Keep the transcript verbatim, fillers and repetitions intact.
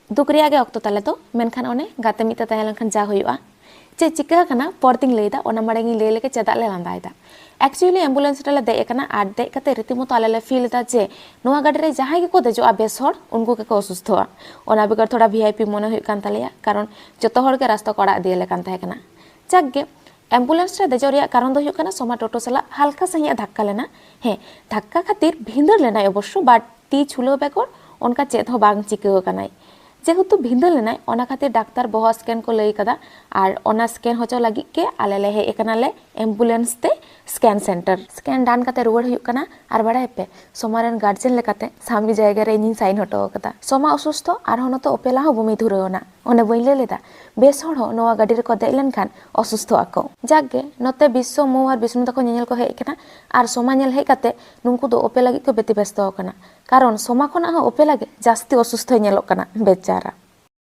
ᱫᱩᱠ ᱨᱮᱭᱟᱜ ᱜᱮ ᱚᱠᱛᱚ ᱛᱟᱞᱮ ᱫᱚ, ᱢᱮᱱᱠᱷᱟᱱ ᱚᱱᱮ ᱜᱟᱛᱮ ᱢᱤᱫ ᱛᱮ ᱛᱟᱦᱮᱸ ᱞᱮᱱᱠᱷᱟᱱ ᱡᱟ ᱦᱩᱭᱩᱜᱼᱟ᱾ ᱪᱮᱫ ᱪᱤᱠᱟᱹ ᱟᱠᱟᱱᱟ ᱯᱚᱨ ᱛᱤᱧ ᱞᱟᱹᱭ ᱮᱫᱟ, ᱚᱱᱟ ᱢᱟᱲᱟᱝ ᱤᱧ ᱞᱟᱹᱭ ᱞᱮᱜᱮ ᱪᱮᱫᱟᱜ ᱞᱮ ᱞᱟᱸᱫᱟᱭᱮᱫᱟ᱾ Actually ambulance ᱨᱮᱞᱮ ᱫᱮᱡ ᱟᱠᱟᱱᱟ ᱟᱨ ᱫᱮᱡ ᱠᱟᱛᱮ ᱨᱤᱛᱤᱢᱚᱛᱚ ᱟᱞᱮ ᱞᱮ ᱯᱷᱤᱞ ᱮᱫᱟ ᱡᱮ ᱱᱚᱣᱟ ᱜᱟᱹᱰᱤ ᱨᱮ ᱡᱟᱦᱟᱸᱭ ᱜᱮᱠᱚ ᱫᱮᱡᱚᱜᱼᱟ ᱵᱮᱥ ᱦᱚᱲ, ᱩᱱᱠᱩ ᱜᱮᱠᱚ ᱚᱥᱩᱥᱛᱷᱚᱜᱼᱟ᱾ ᱚᱱᱟ ᱵᱮᱜᱚᱨ ᱛᱷᱚᱲᱟ ᱵᱷᱤ ᱟᱭ ᱯᱤ ᱢᱚᱱᱮ ᱦᱩᱭᱩᱜ ᱠᱟᱱ ᱛᱟᱞᱮᱭᱟ, ᱠᱟᱨᱚᱱ ᱡᱚᱛᱚ ᱦᱚᱲ ᱜᱮ ᱨᱟᱥᱛᱟ ᱠᱚ ᱟᱲᱟᱜ ᱤᱫᱤᱭᱟᱞᱮ ᱠᱟᱱ ᱛᱟᱦᱮᱸ ᱠᱟᱱᱟ᱾ ᱡᱟᱠ ᱜᱮ, ambulance ᱨᱮ ᱫᱮᱡᱚᱜ ᱨᱮᱭᱟᱜ ᱠᱟᱨᱚᱱ ᱫᱚ ᱦᱩᱭᱩᱜ ᱠᱟᱱᱟ ᱥᱳᱢᱟ ᱴᱳᱴᱳ ᱥᱟᱞᱟᱜ ᱦᱟᱞᱠᱟ ᱥᱟᱺᱦᱤᱡ ᱮ ᱫᱷᱟᱠᱠᱟ ᱞᱮᱱᱟ᱾ ᱦᱮᱸ, ᱫᱷᱟᱠᱠᱟ ᱠᱷᱟᱹᱛᱤᱨ ᱵᱷᱤᱸᱫᱟᱹᱲ ᱞᱮᱱᱟᱭ ᱚᱵᱚᱥᱥᱚ, but ᱛᱤ ᱪᱷᱩᱞᱟᱹᱣ ᱵᱮᱜᱚᱨ ᱚᱱᱠᱟ ᱪᱮᱫ ᱦᱚᱸ ᱵᱟᱝ ᱪᱤᱠᱟᱹ ᱟᱠᱟᱱᱟᱭ᱾ ᱡᱮᱦᱮᱛᱩ ᱵᱷᱤᱸᱫᱟᱹᱲ ᱞᱮᱱᱟᱭ, ᱚᱱᱟ ᱠᱷᱟᱹᱛᱤᱨ ᱰᱟᱠᱛᱟᱨ ᱵᱚᱦᱚᱜ ᱥᱠᱮᱱ ᱠᱚ ᱞᱟᱹᱭ ᱠᱟᱫᱟ, ᱟᱨ ᱚᱱᱟ ᱥᱠᱮᱱ ᱦᱚᱪᱚ ᱞᱟᱹᱜᱤᱫ ᱜᱮ ᱟᱞᱮ ᱞᱮ ᱦᱮᱡ ᱟᱠᱟᱱᱟᱞᱮ ambulance ᱛᱮ ᱥᱠᱮᱱ ᱥᱮᱱᱴᱟᱨ᱾ ᱥᱠᱮᱱ ᱰᱟᱱ ᱠᱟᱛᱮ ᱨᱩᱣᱟᱹᱲ ᱦᱩᱭᱩᱜ ᱠᱟᱱᱟ᱾ ᱟᱨ ᱵᱟᱲᱟᱭ ᱯᱮ, ᱥᱳᱢᱟ ᱨᱮᱱ ᱜᱟᱨᱡᱮᱱ ᱞᱮᱠᱟᱛᱮ ᱥᱟᱢᱤ ᱡᱟᱭᱜᱟ ᱨᱮ ᱤᱧᱤᱧ ᱥᱟᱭᱤᱱ ᱦᱚᱴᱚ ᱟᱠᱟᱫᱟ᱾ ᱥᱳᱢᱟ ᱚᱥᱩᱥᱛᱷᱚ, ᱟᱨᱦᱚᱸ ᱱᱚᱛᱮ ᱚᱯᱮᱞᱟ ᱦᱚᱸ ᱵᱚᱢᱤ ᱫᱷᱩᱨᱟᱹᱣ ᱮᱱᱟ᱾ ᱚᱱᱮ ᱵᱟᱹᱧ ᱞᱟᱹᱭ ᱞᱮᱫᱟ, ᱵᱮᱥ ᱦᱚᱲ ᱦᱚᱸ ᱱᱚᱣᱟ ᱜᱟᱹᱰᱤ ᱨᱮᱠᱚ ᱫᱮᱡ ᱞᱮᱱᱠᱷᱟᱱ ᱚᱥᱩᱥᱛᱷᱚ ᱟᱠᱚ᱾ ᱡᱟᱠ ᱜᱮ, ᱱᱚᱛᱮ ᱵᱤᱥᱥᱚ, ᱢᱳ ᱟᱨ ᱵᱤᱥᱱᱩ ᱛᱟᱠᱚ ᱧᱮᱧᱮᱞ ᱠᱚ ᱦᱮᱡ ᱟᱠᱟᱱᱟ᱾ ᱟᱨ ᱥᱳᱢᱟ ᱧᱮᱞ ᱦᱮᱡ ᱠᱟᱛᱮ ᱱᱩᱠᱩ ᱫᱚ ᱚᱯᱮᱞᱟ ᱞᱟᱹᱜᱤᱫ ᱠᱚ ᱵᱮᱛᱤ ᱵᱮᱥᱛᱚ ᱟᱠᱟᱱᱟ, ᱠᱟᱨᱚᱱ ᱥᱳᱢᱟ ᱠᱷᱚᱱᱟᱜ ᱦᱚᱸ ᱚᱯᱮᱞᱟ ᱜᱮ ᱡᱟᱹᱥᱛᱤ ᱚᱥᱩᱥᱛᱷᱚᱭ ᱧᱮᱞᱚᱜ ᱠᱟᱱᱟ ᱵᱮᱪᱟᱨᱟ᱾